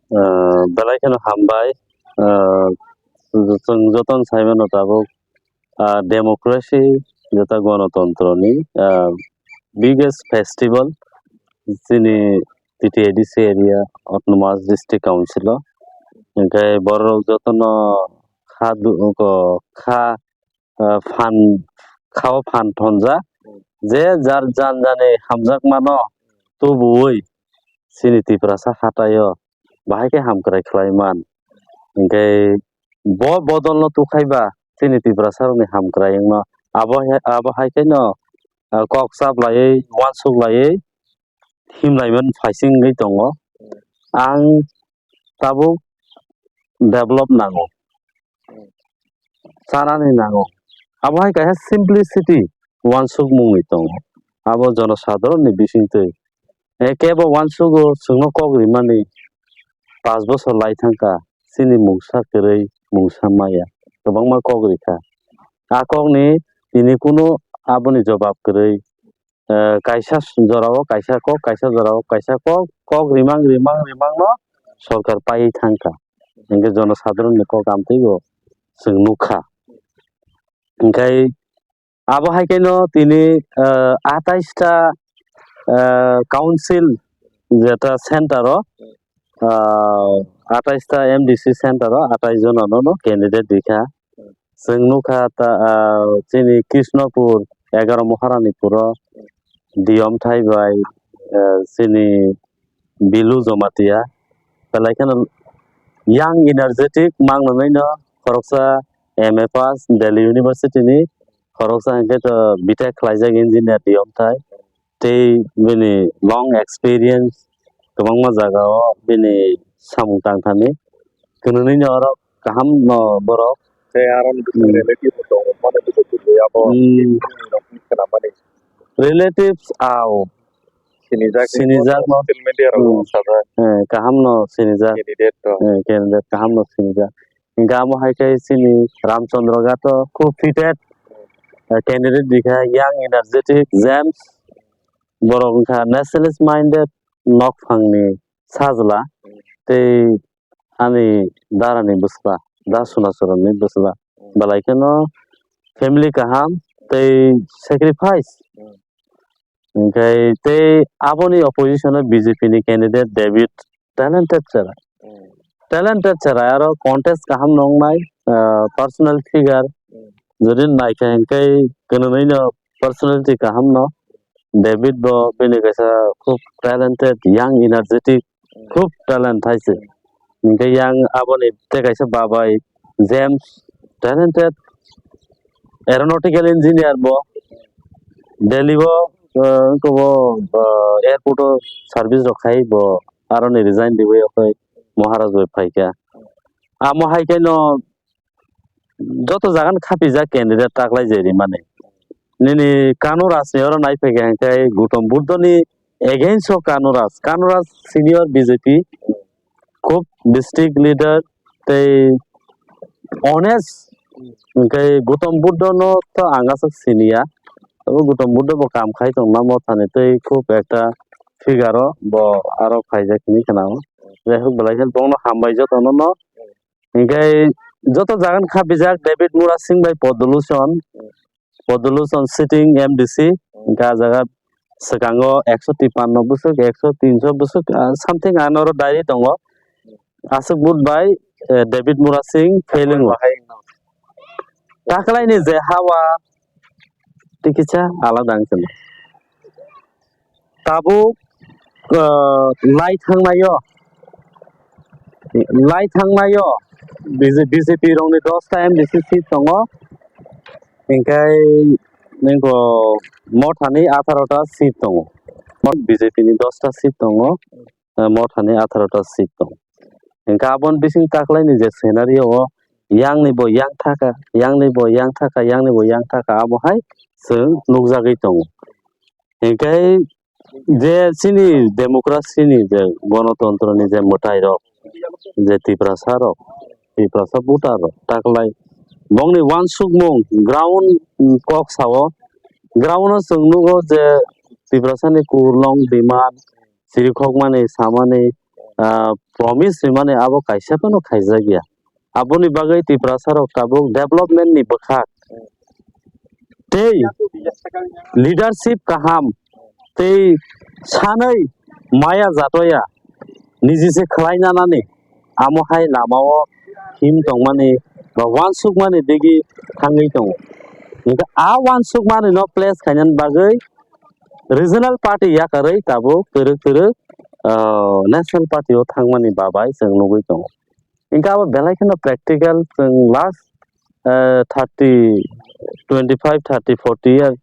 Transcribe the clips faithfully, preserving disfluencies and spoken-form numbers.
Ah, belai kheno hambai. Ah, chwng jotono sai mano tabuk, ah, democracy, jeta gonotontro ni, ah, biggest festival chini T T A D C area, Autonomous District Council o. Hinkhe borok jotono kha du-, ko-, kha ah, phan, khao phan thonjak, je jar jan jani hamjakmano tubuwi chini Tiprasa hataio bahai khe hamkrai khlai man. Hinkhe bo bodolno tukhaiba chini Tiprasarokni hamkrai wngno abo he, abo hai kheno, ah, kok chaplaiwi, uansuk laiwi himlaiman phaising wngwi tongo. Ang tabuk develop nango, chanani nango. Abo hai kaisa simplicity uansukmungni tongo. Abo jonosadharonni bisingtwi. Eh, kebo uansugo chwngno kok rimani pash bosor lai thangkha, chini mungsa kwrwi, mungsa maya kwbangma kok rikha. A kokni tini kunu aboni jobab kwrwi. Eh, kaisa s-, jorao kaisa kok, kaisa jorao kaisa kok, kok rimang, rimang, rimang no sorkar paiwi thangkha. Hinkhe jonosadharonni kok amtwi bo chwng nukha. Hinkhe abo hai kheno tini, eh, atais ta, eh, council jeta center o, ah, atais ta M D C center o atais jona no, no candidate rikha. Chwng nukha ta, ah, chini Krishnapur, egaroh Maharanipur o Diyom Thai bai, ah, chini Bilu Jamatia. Belai kheno young energetic mang nwnwi no khoroksa M A pass Delhi University ni, khoroksa hinkhe to B Tech khlaijak engineer Diyom Thai. Tei bini long experience kwbangma jagao bini samung tangthani. Kwnwi no oro kaham no borok. Tei aro ni bwswk Hmm. Relative bo tongo, mane bwswk bwswk abo Hmm. Bini rok ni khwnamani. Relatives ao. Sinijak ni Sinijak no. Social media rok Hmm. Sajak. Eh, kaham no sinijak. Candidate to. Eh, candidate kaham no sinijak. Hinkhe amo hai khe chini Ramchandra Ghat o khub fitted, eh, candidate rikha, young energetic James. Borok wngkha nationalist minded, nokphangni sajla, tei ani darani bwsla, da Sunasarani bwsla. Belai kheno family kaham tei sacrifice. Hinkhe tei aboni opposition o B J P ni candidate David, talented chwrai. Hmm. Talented chwrai, aro contest kaham no wngnai, ah, personal figure. Hmm. Jodi naikha hinkhe kwnwi no personality kaham no. David bo bini kaisa khub talented, young, energetic, Hmm. Khub talent hai se. Hmm. Hinkhe yang aboni tei kaisa babai James, talented aeronautical engineer bo. Delhi o, uh, wngkha bo, uh, airport o service rok khai bo aroni resign riwi okhai Maharaj bai phaikha. Amo hai khe no joto jaga no khapijak candidate taklai je rimani. Nini Kanu Raj ni oro naiphai kha hinkhe Gautam Buddha ni against o Kanu Raj. Kanu Raj senior B J P khub district leader tei honest, hinkhe Gautam Buddha no to ang aswk siniya. Abo Gautam Buddha bo kam khai tongma mothani tei khub ekta figure o bo aro phaijak hinwi khwnao. Jaihok belai khe bongno hambai jotono no. Hinkhe joto jaga no khapijak David Mura Singh bai Podolution. Podolution sitting M D C, hinkhe ah jaga swkango ekso tipanno bwswk, ekso tinso bwswk, ah, something ano oro diary tongo. Aswk vote bai, eh, David Mura Singh fail wngo. Taklaini je hawa tikisa alada wngkha. Tabuk, ah, lai thangnaio, lai thangnaio B J P rokni dosta M D C seat tongo. Hinkhe nini bo mothani atharo ta seat tongo. Mot B J P ni dosta seat tongo, eh, mothani atharo ta seat tongo. Hinkhe aboni bising taklaini je scenario o yang ni bo yang thaka, yang ni bo yang thaka, yang ni bo yang thaka, abo hai chwng nukjagwi tongo. Hinkhe je chini democracy ni je gonotontro ni je mwtai rok, je Tiprasa rok, Tiprasa voter rok taklai bongni uansukmung ground, mm, kok sao, ground o chwng nugo je Tiprasa ni kurlong demand, chirikhokmani samani, ah, promise rimani abo kaisa phano khaijak ya. Aboni bagwi Tiprasa rok tabuk development ni bwkhak tei leadership kaham tei sanai maya jatoya niji se khlai nanani amo hai lama o him tongmani ba uansukmani digi thangwi tongo. Hingkhe a uansukmani no place khainani bagwi regional party yakarwi tabuk twrwk twrwk, ah, national party o thangmani babai chwng nugwi tongo. Hingkhe abo belai kheno practical chwng last, eh, thirty, twenty five, thirty, forty year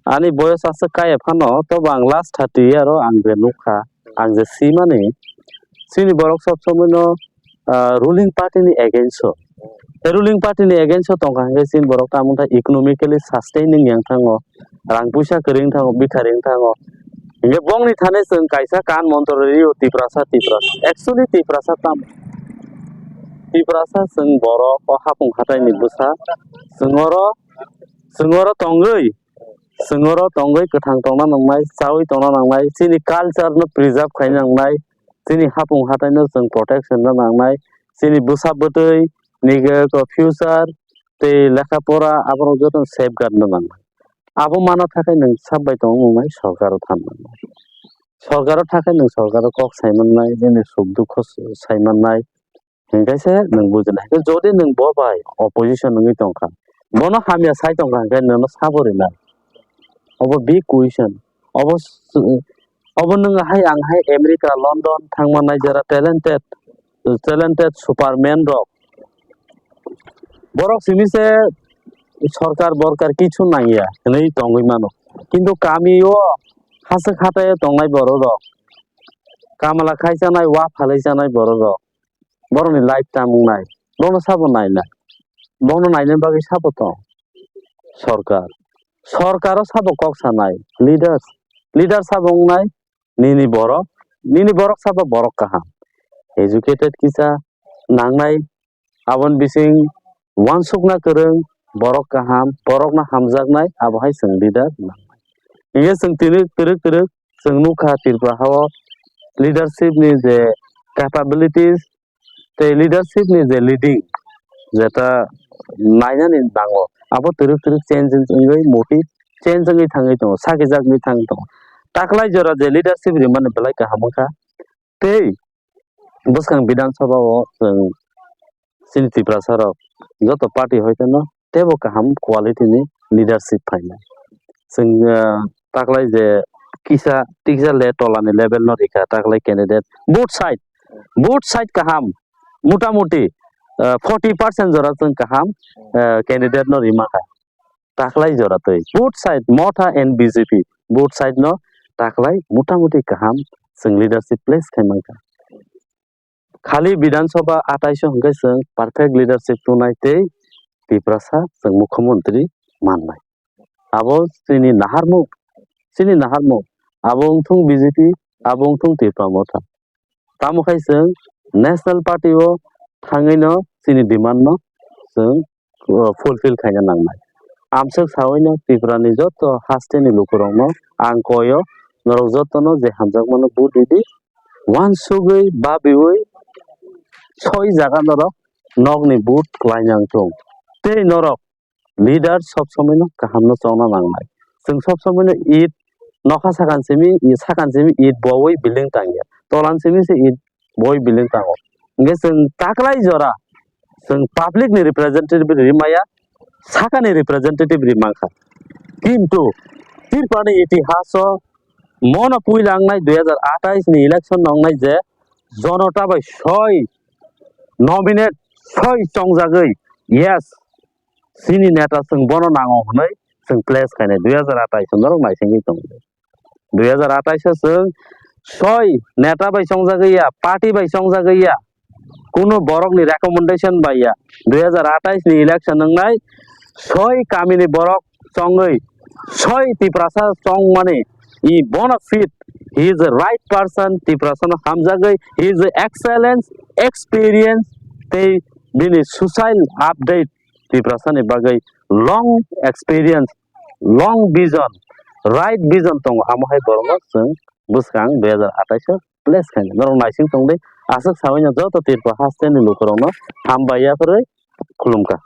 ani boyos aswk kaya phano, tobo ang last thirty year o ang je nukha, ang je simani, chini borok sob somoi no, ah, ruling party ni against o. Tei ruling party ni against o tongkha hingkhe chini borok tamo wngkha economically sustaining yang thango, rang puisa kwrwi wng thango, bikha ring thango. Hingkhe bongni thani chwng kaisa kan montro rio Tiprasa, Tiprasa. Actually Tiprasa tam, Tiprasa chwng borok o hapung hatai ni bwsa, chwng oro, chwng oro tongwi, chwng oro tongwi kwthang tongna nangnai, chawi tongna nangnai, chini culture no preserve khaina nangnai, chini hapung hatai no chwng protection na nangnai, chini bwsa bwtwi ni future tei lekha pora aborok jotono safeguard na nangnai. Abo mana thakai nwng sab bai tongna nangnai, sorkaro thanna nangnai. Sorkaro thakai nwng sorkaro kok sai mannai, nini suk dukho sai mannai. Hingkhe se nwng bujinai. Jodi nwng bo bai opposition wngwi tongkha, bono hamya sai tongkha, hingkhe nono sabo rinai. Obo big question. Obo s-, obo nwng hai ang hai America, London thangmannai jera talented, talented superman rok. Borok simi se sorkar borkar kichu nangya hinwi tongwi mano. Kintu kami o haswk hatai o tongnai borok rok, kamala khai chanai, wa phalwi chanai borok rok, borokni life tamo wngnai, bono sabo nainai, bono naina bagwi sabo tong sorkar, sorkaro sabo kok sanai, leaders, leader sabo wngnai, nini borok, nini borok sabo borok kaham, educated kisa nangnai, aboni bising uansukna kwrwng, borok kaham, borokno hamjaknai, abo hai chwng leader nangnai. Hingkhe chwng tini twrwk twrwk chwng nukha Tripura hao leadership ni je capabilities tei leadership ni je leading jeta nainani nango, abo twrwk twrwk change wngwi moti change wngwi thangwi tongo, sakijak wngwi thangwi tongo. Taklai jora je leadership rimani belai kaham wngkha tei bwskang Bidhan Sabha o chwng chini Tiprasa rok joto party hoiteno teibo kaham quality ni leadership phainai. Chwng, ah, taklai je kisa tiksa le tola ni level no rikha taklai candidate. Both side, both side kaham, mota moti, ah, forty percent jora chwng kaham, ah, candidate no rima kha. Taklai jora twi both side Motha and B J P both side no taklai mota moti kaham chwng leadership place khai mankha. Khali Bidhan Sabha atai so hwnkhe chwng perfect leadership tunai tei Tiprasa chwng mukhyamantri mannai. Abo chini naharmung, chini naharmung. Abo wngthung B J P, abo wngthung Tipra Motha. Tamo khai chwng National Party o thangwi no chini demand no chwng, uh, fulfill khaina nangnai. Amswk sawi no Tripura ni joto haste ni lukurok no ang koi o, norok joto no je hamjakmano vote ridi, uansugwi babiwi soi jaga norok nokni vote kwlai nang thung. Tei norok leader sob somoi no kaham no chongna nangnai. Chwng sob somoi no it nokha sakan simi, i sakan simi it bowi building tangya. Tolan simi se it bowi building tango. Hingke chwng taklai jora chwng public ni representative ri maya, sakani representative ri mankha. Kintu Tripura ni itihas o mono puila wngnai dui hajar atais ni election no wngnai je jonota bai soi nominate soi chongjagwi, yes, chini neta chwng bono nango hwnwi chwng place khainai dui hajar atais o norok naisingwi tongo. Dui hajar atais o chwng soi neta bai chongjagwi ya, party bai chongjagwi ya, kunu borokni recommendation bai ya. Dui hajar atais ni election wngnai soi kamini borok chongwi soi Tiprasa chongmani i bona fit, he is the right person, Tiprasano hamjagwi, he is the excellence, experience tei bini social update Tiprasani bagwi long experience, long vision, right vision tongo, amo hai borokno chwng bwskang dui hajar atais o place khainai. Norok naising tongdi, aswk sawi no joto Tripura hasteni lukurokno hambai yaphurwi khulumkha.